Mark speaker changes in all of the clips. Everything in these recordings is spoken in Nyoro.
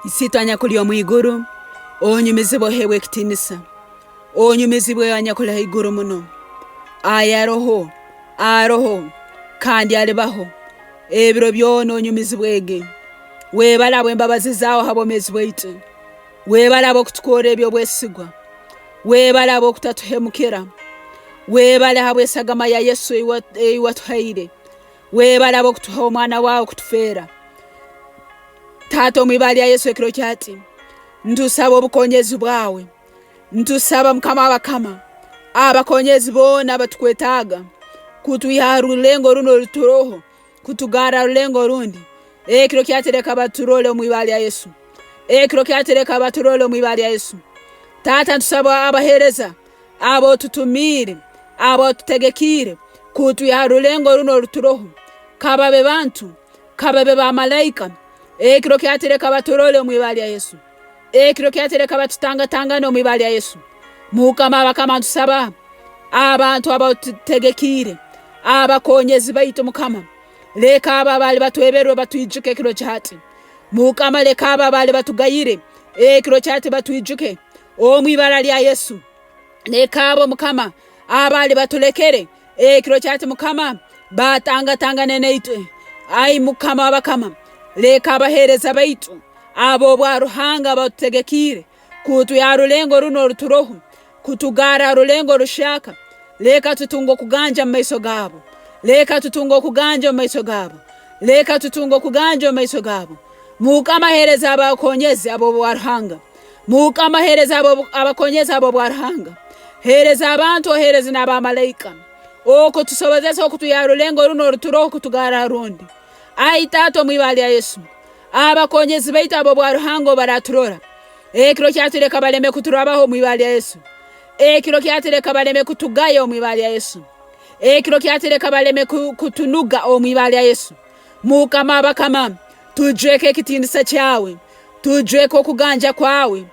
Speaker 1: Isiitwe anyakuli omu iguru, onyumizibwe oheebwe ekitiinisa, onyumizibwe anyakuli haiguru muno, ayaroho, aroho, kandi alibaho ebiro byona onyumizibwege. Webale habw'embabazi zaawe ha bwomeezi bwaitu. Webale habw'okutukorra eby'obwesigwa. Webale habw'okutatuhemukira. Webale habw'esagama ya Yesu ei watuhaire. Webale habw'okutuha omwana waawe kutufeera. Taata omu ibara lya Yesu ekiro kyati, ntusaba obukonyezi bwawe. Ntusaba Mukama w'abakama, abakonyezi boona abatukwetaaga kutwiha ha rulengo runu oruturoho kutugarra ha rulengo orundi. Ekiro kyati leka baturole omu ibara lya Yesu. Ekiro kyati leka baturole omu ibara lya Yesu. Taata ntusaba abaheereza abotutumiire, abotutegekiire kutwiha ha rulengo runu oruturoho, kababe bantu, kababe bamalaika, ekiro kyati leka baturole omu ibara lya Yesu. Ekiro kyati leka batutangatangane omu ibara lya Yesu. Mukama abakama ntusaba abantu abatutegekiire, abakonyezi baitu Mukama, leka abo abaali batweberwe batwijuke ekiro kyati. Mukama leka abo abaali batugayire ekiro kyati batwijuke omu ibara lya Yesu. Leka abo Mukama abaali batulekere ekiro kyati Mukama batangatangane naitwe. Ai Mukama w'abakama, leka abaheereza baitu ab'obwa Ruhanga abatutegekiire kutwiha ha rulengo runu oruturoho kutugarra ha rulengo oruhyaka, leka tutunge okuganja omu maiso gaabo. Leka tutunge okuganja omu maiso gaabo. Leka tutunge okuganja omu maiso gaabo. Mukama heereza abakonyezi ab'obwa Ruhanga. Mukama heereza abakonyezi ab'obwa Ruhanga. Heereza abantu oheereze n'abamalaika. Okutusobozesa okutwiha ha rulengo runu oruturoho kutugarra ha rundi. Ai Taata omu ibara lya Yesu, abakonyezi baitu ab'obwa Ruhanga obu baraturora, ekiro kyatu leka baleme kuturabaho omu ibara lya Yesu. Ekiro kyatu leka baleme kutugaya omu ibara lya Yesu. Ekiro kyatu leka baleme kutunuga omu ibara lya Yesu. Mukama abakama, tujweke ekitiinisa kyawe, tujweke okuganja kwawe,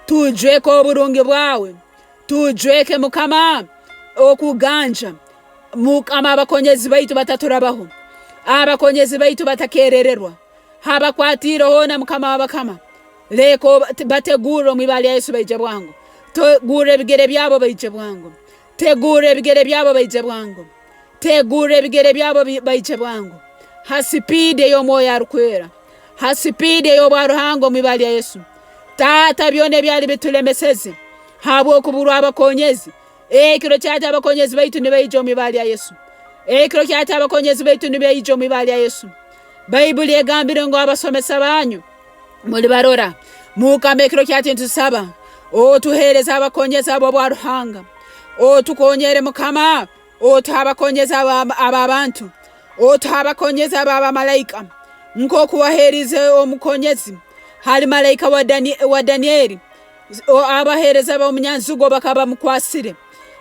Speaker 1: tujweke oburungi bwawe, tujweke Mukama okuganja. Mukama abakonyezi baitu bataturabaho, abakonyezi baitu batakerererwa, habakwatiire hoona Mukama w'abakama, leka bategurre omu ibara lya Yesu baije bwangu. Tegurra ebigere byabo baije bwangu. Tegurra ebigere byabo baije bwangu. Tegurra ebigere byabo baije bwangu. Ha sipiidi ey'Omwoyo Arukwera, ha sipiidi ey'obwa Ruhanga omu ibara lya Yesu. Taata, byona ebyali bitulemeseze habw'okuburwa abakonyezi, ekiro kyati abakonyezi baitu nibaija omu ibara lya Yesu. Ekiro kyati abakonyezi baitu nibaija omu ibara lya Yesu. Baibuli egambire ngu abasomesa banyu mulibarora. Mukama ekiro kyati nitusaba otuhereze abakonyezi ab'obwa Ruhanga, otukonyere Mukama, otuhe abakonyezi ab'abantu, otuhe abakonyezi ab'abamalaika, nk'oku waherize omukonyezi hali malaika wa Danieri, abahereza b'omunyanzigwa bakaba bamukwasire,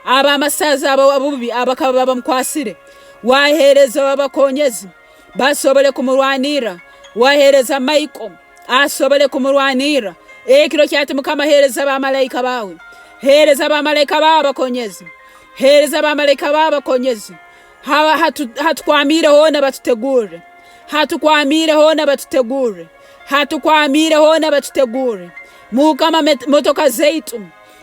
Speaker 1: ab'amasaza ababubi abakaba bamukwasire, wahereza abakonyezi basobole kumurwanirra, waheereza Michael asobole kumurwanirra. Ekiro kyati Mukama heereza bamalaika bawe, heereza bamalaika bawe abakonyezi, heereza bamalaika bawe abakonyezi, hatukwamiire hoona batutegurre, hatukwamiire hoona batutegurre, hatukwamiire hoona batutegurre. Mukama motoka zaitu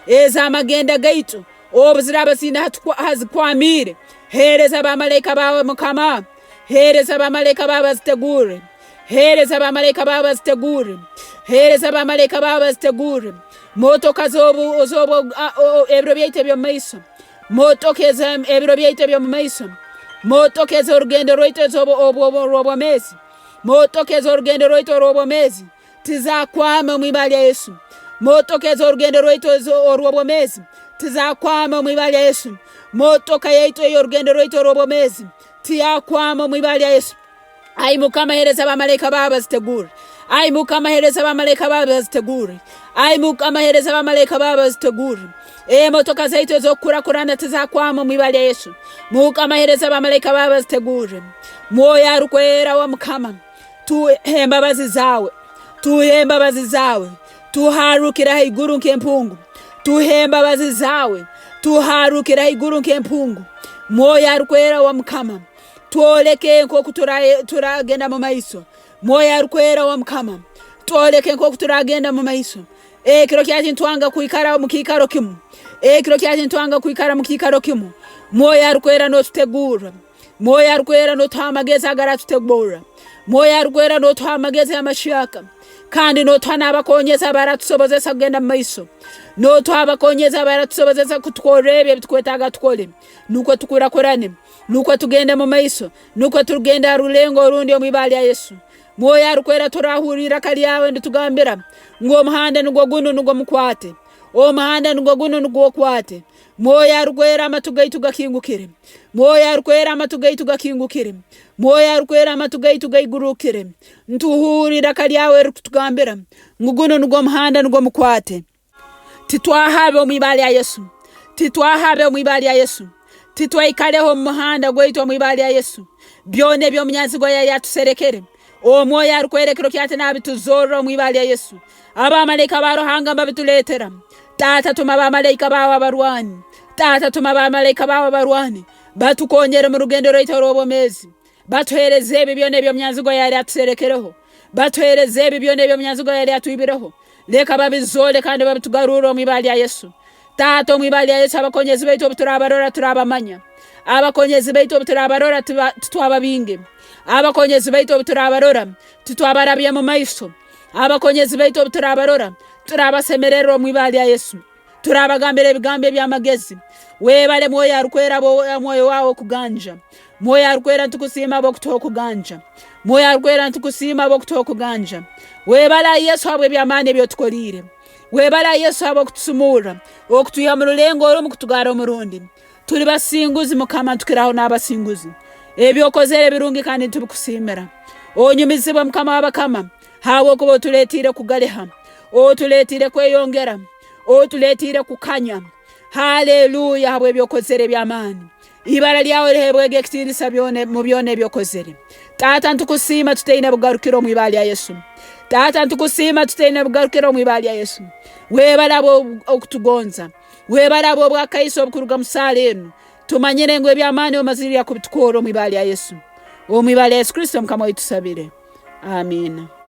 Speaker 1: ez'amagenda gaitu Obu ziraaba ziine hazikwamiire, heereza bamalaika baawe Mukama, heereza bamalaika baawe bazitegurre, heereza bamalaika baawe bazitegurre, heereza bamalaika baawe bazitegurre. Motoka z'obu z'obu ebiro byaitu eby'omu maiso, motoka ebiro byaitu eby'omu maiso, motoka ez'orugendo rwaitu orw'obwomeezi, motoka ez'orugendo rwaitu orw'obwomeezi. Tizakwama omu ibara lya Yesu. Motoka ez'orugendo rwaitu orw'obwomeezi tizakwama omu ibara lya Yesu. Motoka yaitu ey'orugendo rwaitu orw'obwomeezi tiyakwama omu ibara lya Yesu. Ai Mukama, hereza bamalaika bawe bazitegurre. Ai Mukama, hereza bamalaika bawe bazitegurre. Ai Mukama, hereza bamalaika bawe bazitegurre. Emotoka zaitu ez'okukurakurana tizakwama omu ibara lya Yesu. Mukama, hereza bamalaika bawe bazitegurre. Mwoyo arukwera wa Mukama, Tuhe embabazi zaawe, tuhe embabazi zaawe, tuharukire haiguru nk'empungu. Tuhe embabazi zaawe, tuharukire haiguru nk'empungu. Mwoyo arukwera wa Mukama, twoleke nk'oku turagenda mu maiso. Mwoyo arukwera wa Mukama, Twoleke nk'oku turagenda mu maiso. Ekiro kyaki ntwanga kwikara omu kiikaro kimu. Ekiro kyaki ntwanga kwikara mu kiikaro kimu. Mwoyo Arukwera n'otutegurra. Mwoyo Arukwera n'otuha amagezi agaratutegurra. Mwoyo Arukwera n'otuha amagezi amahyaka. Kandi n'otuha n'abakonyezi abaratusobozesa kugenda mu maiso. N'otuha abakonyezi abaratusobozesa kutukorra ebi ebitukwetaaga tukole. Nukwo tukurakurane. Nukwo tugende mu maiso. Nukwo tugende ha rulengo orundi omu ibara lya Yesu. Mwoyo Arukwera turahurra iraka lyawe nitugambira ngu omuhanda nugwo gunu nugwo mukwate. Omuhanda nugwo gunu nugwo okwate. Mwoyo Arukwera amatu gaitu gakingukire. Mwoyo Arukwera amatu gaitu gakingukire. Mwoyo Arukwera amatu gaitu gaigurukire. Ntuhurra iraka lyawe erikutugambira ngu gunu nugwo omuhanda nugwo mukwate. Titwahabe omu ibara lya Yesu. Titwahabe omu ibara lya Yesu. Titwaikaleho omu muhanda gwaitu omu ibara lya Yesu. Byona eby'omunyanzigwa yali atuserekere, Omwoyo Arukwera ekiro kyati nabituzorra omu ibara lya Yesu. Abamalaika ba Ruhanga mbabituleetera. Taata tuma abamalaika baawe abarwani. Taata tuma abamalaika baawe abarwani batukonyere mu rugendo rwaitu orw'obwomeezi. Batuheereze ebi byona eby'omunyanzigwa yali atuserekereho. Batuheereze ebi byona eby'omunyanzigwa yali atwibireho. Leka babizoole kandi babitugarurre omu ibara lya Yesu. Taata, omu ibara lya Yesu, abakonyezi baitu obu turabarora turabamanya. Abakonyezi baitu obu turabarora titwababinge. Abakonyezi baitu obu turabarora titwabarabya mu maiso. Abakonyezi baitu obu turabarora turabasemererwa omu ibara lya Yesu. Turabagambira ebigambo eby'amagezi. Webale Mwoyo Arukwera Mwoyo wawe okuganja. Mwoyo Arukwera ntukusiima habw'okutuha okuganja. Mwoyo Arukwera ntukusiima habw'okutuha okuganja. Webale ai Yesu habw'eby'amaani eby'otukoliire. Webale ai Yesu habw'okutusumurra, okutwiha mu rulengo orumu kutugarra omu rundi. Tuli basinguzi Mukama ntukiraho n'abasinguzi. Eby'okozere birungi kandi ntubikusiimira. Onyumizibwe Mukama w'abakama habwokuba otuletiire kugaliha, otuletiire kweyongera, otuletiire kukanya. Haleluya habw'ebyokozere eby'amaani. Ibara lyawe lihebwege ekitiinisa byona mu byona ebyokozere. Taata ntukusiima tutaine bugarukiro omu ibara lya Yesu. Taata ntukusiima tutaine bugarukiro omu ibara lya Yesu. Webale okutugonza. Webale habw'obwakaiso obukuruga mu saara enu. Tumanyire ngu eby'amaani omazire kubitukorra omu ibara lya Yesu. Omu ibara lya Yesu Kristo Mukama waitu tusabire. Amiina.